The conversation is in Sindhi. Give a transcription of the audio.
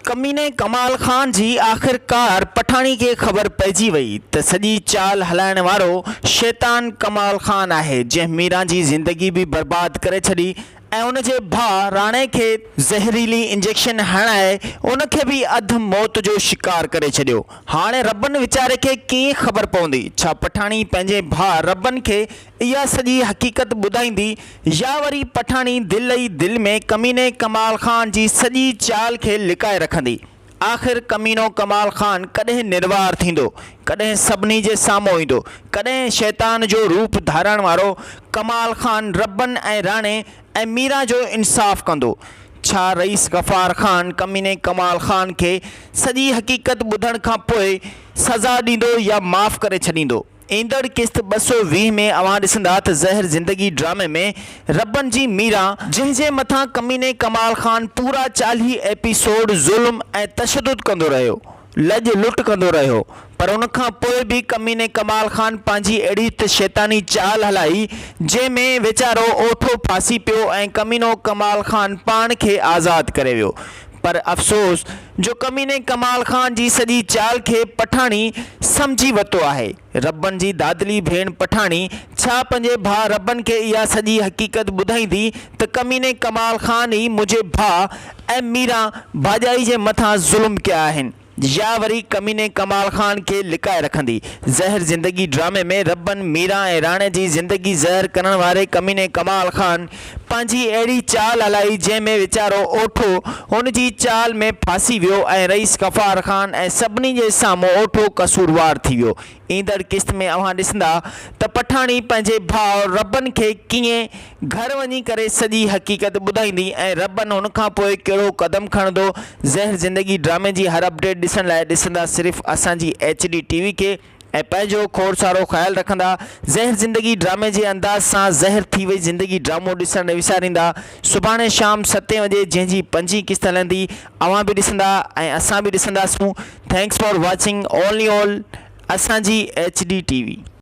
ڪميني ڪمال خان جي آخرڪار پٺاڻي کي خبر پئجي وئي ته سڄي چال هلائڻ وارو شيطان ڪمال خان آهي جنهن ميران جي زندگي به برباد ڪري ڇڏي ۽ ان جي ڀاء راڻي کي زهريلي انجيڪشن هڻائي ان کي به اڌ موت جو شڪار ڪري ڇڏيو. هاڻي ربن ويچاري کي ڪيئن خبر پوندي؟ ڇا پٺاڻي پنهنجي ڀاء ربن کي اها سڄي حقيقت ٻڌائيندي يا وري پٺاڻي دل ئي دل ۾ ڪميني ڪمال خان جي سڄي چال کي لڪائي رکندي. آخر ڪمينو ڪمال خان ڪڏهن نروار ٿيندو، ڪڏهن سڀني جي سامهون ايندو، ڪڏهن شيطان جو روپ ڌارڻ وارو ڪمال خان ربن ۽ راڻي ۽ ميران جو انصاف ڪندو. ڇا رئيس غفار خان ڪميني ڪمال خان کي سڄي حقيقت ٻڌڻ کان پوء سزا ڏيندو يا معاف ڪري ڇڏيندو؟ ايندڙ قسط 220 ۾ اوهان ڏسندا ته زهر زندگي ڊرامي ۾ ربن جي ميران، جنهن جي مٿان ڪميني ڪمال خان پورا 40 ايپيسوڊ ظلم ۽ تشدد ڪندو رهيو، لڄ لٽ ڪندو رهيو پر ان کان پوء به ڪميني ڪمال خان پنهنجي اهڙي ته شيطاني چال هلائي جنهن ۾ ويچارو اوٺو ڦاسي پيو ۽ ڪمينو ڪمال خان پاڻ کي آزاد ڪري ويو پر افسوس جو ڪميني ڪمال خان جي سڄي چال کي پٺاڻي سمجهي وتو آهي. ربن جي دادلي ڀيڻ پٺاڻي ڇا پنهنجي ڀاء ربن کي اها سڄي حقيقت ٻڌائيندي ته ڪميني ڪمال خان ئي منهنجي ڀاء ۽ ميران ڀاڄائي جي مٿان ظلم ڪيا آهن يا وري ڪميني ڪمال خان کي لڪائي رکندي. زهر زندگي ڊرامي ۾ ربن، ميران ۽ راڻي جي زندگي زهر ڪرڻ واري ڪميني ڪمال خان پنهنجي اهڙي چال هلائي جنهن ۾ ويچارو اوٺو هن جي چال ۾ ڦاسي ويو ۽ رئيس غفار خان ۽ سڀني جي سامهون اوٺو قصوروار ٿي ويو. ايندڙ قسط ۾ اوهان ڏسندا ته پٺاڻي پنهنجي ڀاء ربن کي ڪيئن گهر وڃي ڪري سڄي حقيقت ٻڌائيندي ۽ ربن هن کان پوء ڪهڙو قدم کڻندو. زهر زندگي ڊرامي جي هر اپڊيٽ ڏسڻ لاء ڏسندا صرف اسان جي ايڇ ڊي ٽي وي کي ۽ پنهنجو کوڙ سارو خيال رکندا. زهر زندگي ڊرامي جي انداز سان زهر ٿي وئي زندگي ڊرامو ڏسڻ نه وساريندا. سڀاڻي شام ستين وڄي جنهن جي پنجين قسط هلندي اوهان به ڏسندا ۽ اسان به ڏسنداسون. Thanks for watching only all اسان جي ايڇ ڊي ٽي وي.